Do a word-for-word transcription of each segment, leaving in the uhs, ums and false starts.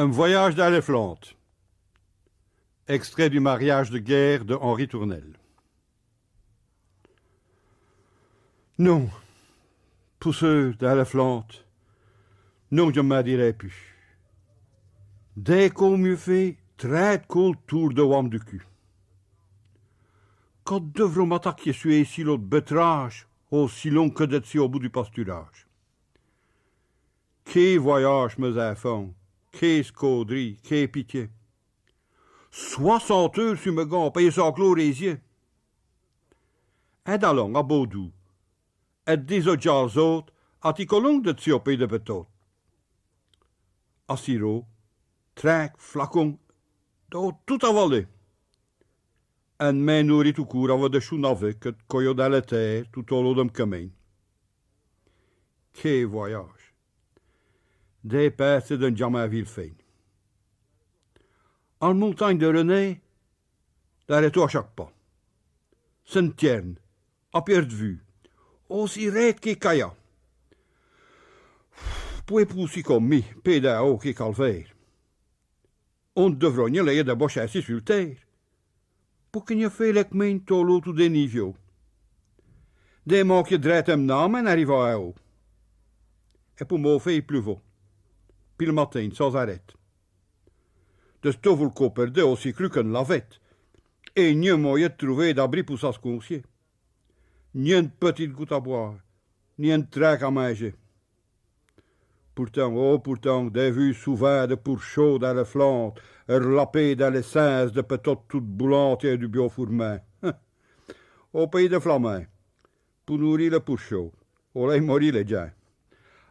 Un voyage dins l' Flandre. Extrait du Mariage de guerre de Henri Tournelle. Non, Pousseur, dins l' Flandre, non, je m'in irai pus. Des côps mieux faits, trinte côps l' tour de Wam du cul. Quand devront m'attaquer su ches îlots d' béteraches, aussi longs que des tseos au bout du pasturage. Qué voyage, mes infants, qué scaudrîye, qué pitié. Soixante heures su mes gants, payés sans clore les yeux. In d'allant à Baudou, in disant à chés autes, à ti colon de tsi au pays de Pétot. À Siro, trinque, flacon, dont tout avalé. In d'main nourri tout court avot des choux navets que d' coyons dins les terres tout au long de m' quemin. Qué voyage. Des pinsées de n' jamais vî l' fin. In montagne de René, d'arrêter à chaque pas. Sainte-Tierne, à pierte d' vue, aussi raide que cayas. Pou épousser comme mi, pé d'in haut, qué calvaire. On devrot gn laisser des boches ainsi sur l' terre. Pour qu'i gn faît l' quemin tout au long tout déniviau. Des manqués d' rate em' âme in arrivant in haut. Et pour m'au faire i pleuvot. Pis l' matin, sans arrête. De sto vos l' comperdez aussi cru qu'eune lavette. Et gn moyen d' trouver d'abri pour s'asconcier. Ni eune petite goutte à boire, ni eune trinque à minger. Pourtant, oh, pourtant, d'ai vu souvint des pourcheaux dins l' Flandre, erlapés dins les cinses de pétotes toutes boulantes et du biau fourmint. Au pays des Flaminds, pour nourrir les pourcheaux, au laisser mourir les gins.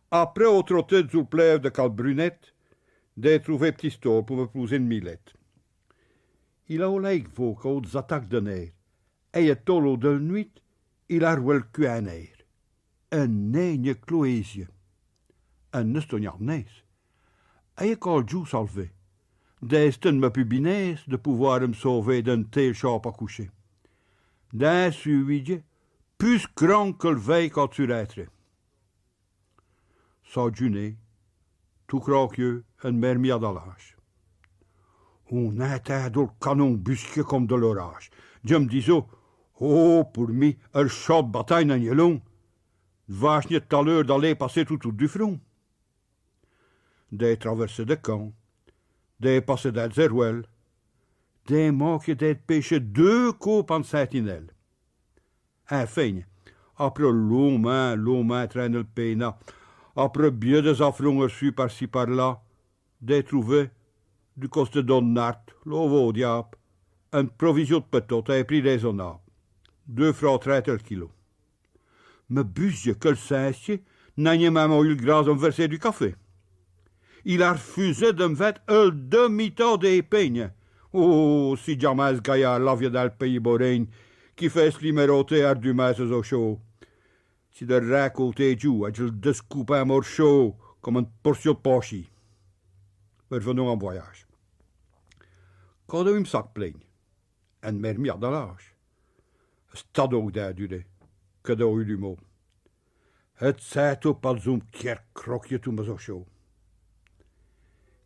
Après au trotter sous l' pleuve de Calbrunette, d'ai trouvé p'tit store pour me pouser eune milette. Il a au laïc vos qu'aux attaques de nerfs, et tout au long de l' nuit, il a r'wé l' cul in air. In aigne cloésie. In estognard neige. Et quand l' jour s'a l'vé, d'ai stu eune me pus binesse de pouvoir em sauver d'eune telle champe à coucher. Dins su huit dies, pus cranque que l' veille quand su rintrer. Sans djuner, tout craquieux, in m'ermit à Dalache. On intindot l' canon busquer comme de l'orage. Je m' disot, oh, pour mi, el champ d' bataille n'in est long. Vache mieux tout à l'heure d'aller passer tout, tout du front. D'ai traversé des camps, d'ai passé des ruelles, d'ai manqué d'ête pêché deux côps pa eune sentinelle. Enfin, après longmint, longmint train el pénat, après bié des affronts erçus par-ci par-là, d'ai trouvé, du costé d'Onnart, lo vau diabe, eune provision d' pétotes à un prix raisonnable, deux francs trinte el kilo. Me busier que l' sinsier n'a nin même eu l' grâce de m' verser du café. Il a r'fusé de m' vinte el demi-temps des peignes. Oh, si jamais ch' gaillard l'aviot dins l' pays Borégne, qui fait s' liméroter ardumint ses ochos. Si de rin côté du jour, j' el descoupe in morchaux comme eune portion d' pâchis. Mais revenons à m' voyage. Quand d'ai eu m' sac plein, in m'ermit à Dalache. Ch'est adon que d'ai duré, que d'ai eu du mau. Et ch'est tout pa-d'zous m' quière croquier tous mes ochos.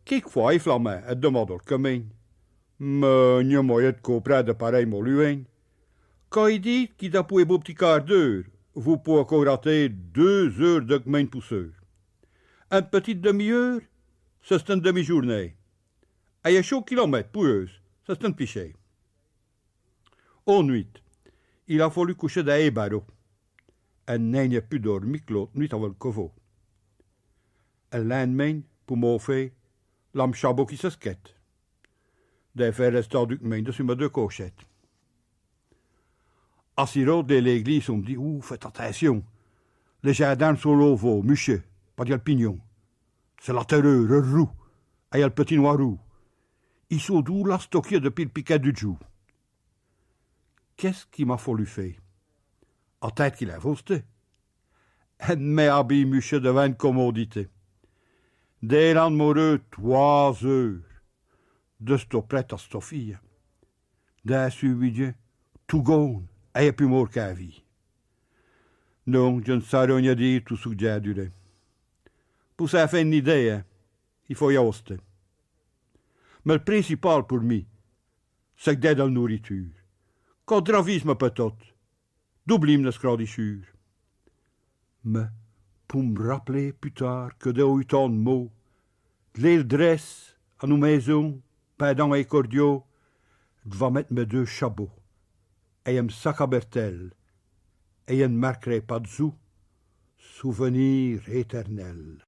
Quéquefos, ches Flaminds, in demandot l' quemin. Mais gn moyen d' comprinde pareil moluin. Quand i dit qu'i d'a pou un bon p'tit quart d'heure, vos pouvez incore rater deux heures de quemin, Pousseur. Eune petite demi-heure, ch'est eune demi-journée. Et chés kilomètes, pour eux, ch'est eune pichée. Au nuit, il a fallu coucher dins les barreaux. In n'a pus dormi que l'aute nuit avec l' covot. El lind'main, pour m'au faire, l'âme chabot qui s'esquette. D'ai fait l' restant du quemin dessus mes deux cauchettes. À Siro, dins l'église, on m' dit : « Ouh, faites attintion. Les gendarmes sont lo vau, muchés, pa d'rière l' pignon. Ch'est la terreur, el roux, et el petit noirou. I sont tout là stockés depuis l' piquette du jour. » Qu'est-ce qu'i m'a fallu faire ? Attinde qu'il invaustait. Eune mes habits muchés devant eune commodité. D'ai là d'moré twas heures. D'sto prête à sto fille. Dins su milieu, tout gone, et pus mort qu'in vie. Non, je n' saurai rien dire tout ce que j'ai duré. Pour s'in faire eune idée, hein, i faut y aster. Mais l'principal pour mi, ch'est d'ête dins l'nourriture. Quand ravise ma patote, d'oublier m'nes grandichures. Mais pour m'rappeler pus tard que d'autant d'maux, d'lé l'dresse à nou maison, pindant et cordiaux, j'vas mette mes deux chabots et em' sac à bertelle, et j'n'marquerai pas d'zous, souvenir éternel.